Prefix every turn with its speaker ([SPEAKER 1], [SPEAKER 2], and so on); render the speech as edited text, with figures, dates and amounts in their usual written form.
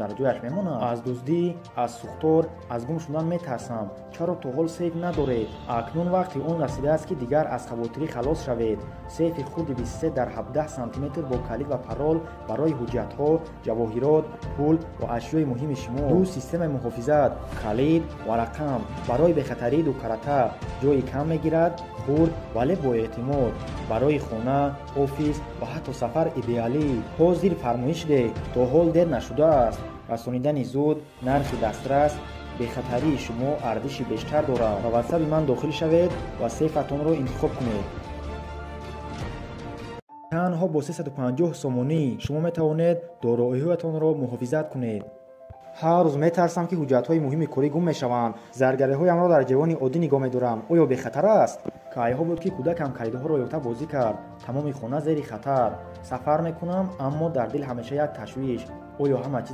[SPEAKER 1] Дар ҷояш мемонад. Аз дуздӣ, аз сӯхтор, аз гум шудан метарсам. Чаро то ҳол сейф надоред? Акнун вақти он расидааст, ки дигар аз хавотирӣ халос шавед. Сейфи хурди 23 дар 17 сантиметр бо калид ва парол барои ҳуҷҷатҳо, ҷавоҳирот, пул ва ашёи муҳими шумо. Ду системаи муҳофизат, калид ва рақам барои бехатарии дукарата. Ҷои кам мегирад, хурд, вале боэътимод. Барои хона, офис ва ҳатто сафар идеалӣ. Ҳозир фармоиш деҳ, то ҳол дер нашудааст. Расонидани зуд, нархи дастрас, бехатарии шумо арзиши бештар дорад. Ба ватсаби ман дохил шавед ва сейфатонро интихоб кунед. Танҳо бо 350 сомонӣ шумо метавонед дороиҳоятонро муҳофизат кунед. Ҳар рӯз метарсам, ки ҳуҷҷатҳои муҳими корӣ гум мешаванд. Заргариҳоямро дар ҷевони оддӣ нигоҳ медорам. Оё бехатар аст? Кайҳо буд, ки кӯдакам калидҳоро ёфта бозӣ кард. Тамоми хона зери хатар. Сафар мекунам, аммо дар дил ҳамеша як ташвиш: оё ҳама чиз